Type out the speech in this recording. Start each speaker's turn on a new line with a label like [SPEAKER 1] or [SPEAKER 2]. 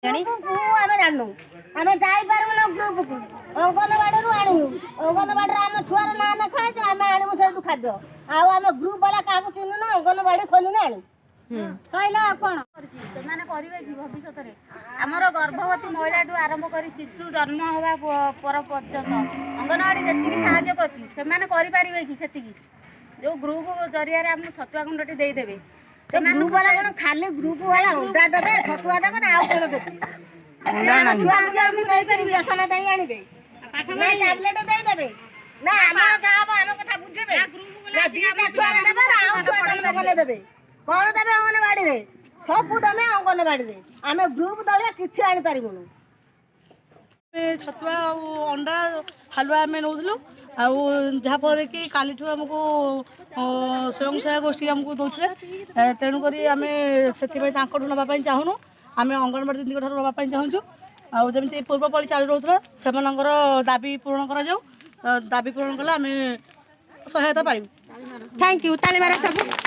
[SPEAKER 1] ଗ୍ରୁପକୁ ଆମେ ଜାଣିନୁ, ଆମେ ଯାଇପାରିବୁନୁ ଗ୍ରୁପକୁ। ଅଙ୍ଗନବାଡ଼ିରୁ ଆଣିବୁ। ଅଙ୍ଗନବାଡ଼ିରେ ଆମ ଛୁଆର ନାଁ ଲେଖା ହେଇଛି, ଆମେ ଆଣିବୁ ସେଇଠୁ ଖାଦ୍ୟ। ଆଉ ଆମେ ଗ୍ରୁପ ବାଲା କାହାକୁ ଚିହ୍ନୁନୁ। ଅଙ୍ଗନବାଡ଼ି ଖୋଲିନେ ଆଣିବୁ।
[SPEAKER 2] ସଇଲା, ଆଉ କ'ଣ କରିଛି ସେମାନେ କରିବେ କି ଭବିଷ୍ୟତରେ? ଆମର ଗର୍ଭବତୀ ମହିଳାଠୁ ଆରମ୍ଭ କରି ଶିଶୁ ଜନ୍ମ ହେବା ପର ପର୍ଯ୍ୟନ୍ତ ଅଙ୍ଗନବାଡ଼ି ଯେତିକି ସାହାଯ୍ୟ କରିଛି, ସେମାନେ କରିପାରିବେ କି ସେତିକି? ଯୋଉ ଗ୍ରୁପ ଜରିଆରେ ଆମକୁ ଛତୁଆ ଗୁଣ୍ଡଟି ଦେଇଦେବେ।
[SPEAKER 1] ସେ ଗ୍ରୁପ ବାଲା କ'ଣ ଖାଲି ଗ୍ରୁପ ବାଲା ଅଣ୍ଡା ଦେବେ, ଛତୁଆ ଦେବେ ନା ଆଉ କ'ଣ ଦେବେ? ଛୁଆ ପିଲାଙ୍କୁ ଦେଇବେ, ଇଞ୍ଜେକ୍ସନ ଦେଇ ଆଣିବେ ନା ଟ୍ୟାବଲେଟ ଦେଇଦେବେ ନା ଆମର ଯାହା ହବ ଆମ କଥା ବୁଝିବେ ନା? ଦିଟା ଛୁଆରେ ଦେବେ ନା ଆଉ ଛୁଆ ଜନ୍ମ କଲେ ଦେବେ? କ'ଣ ଦେବେ? ଅଙ୍ଗନବାଡ଼ିରେ ସବୁ ଦେବେ। ଅଙ୍ଗନବାଡ଼ିରେ ଆମେ ଗ୍ରୁପ ଦଳିଆ କିଛି ଆଣିପାରିବୁନୁ।
[SPEAKER 3] ଆମେ ଛତୁଆ ଆଉ ଅଣ୍ଡା ହାଲୁଆ ଆମେ ନେଉଥିଲୁ। ଆଉ ଯାହାଫଳରେ କି କାଲିଠୁ ଆମକୁ ସ୍ୱୟଂ ସହାୟକ ଗୋଷ୍ଠୀ ଆମକୁ ଦେଉଥିଲେ। ତେଣୁକରି ଆମେ ସେଥିପାଇଁ ତାଙ୍କଠୁ ନେବା ପାଇଁ ଚାହୁଁନୁ। ଆମେ ଅଙ୍ଗନବାଡ଼ି ଦିଦିଙ୍କ ଠାରୁ ନେବା ପାଇଁ ଚାହୁଁଛୁ। ଆଉ ଯେମିତି ପୂର୍ବ ପରି ଚାଲୁ ରହୁଥିଲା, ସେମାନଙ୍କର ଦାବି ପୂରଣ କରାଯାଉ। ଦାବି ପୂରଣ କଲେ ଆମେ ସହାୟତା ପାଇବୁ।
[SPEAKER 4] Thank you. ତାଳି ମାର ସବୁ।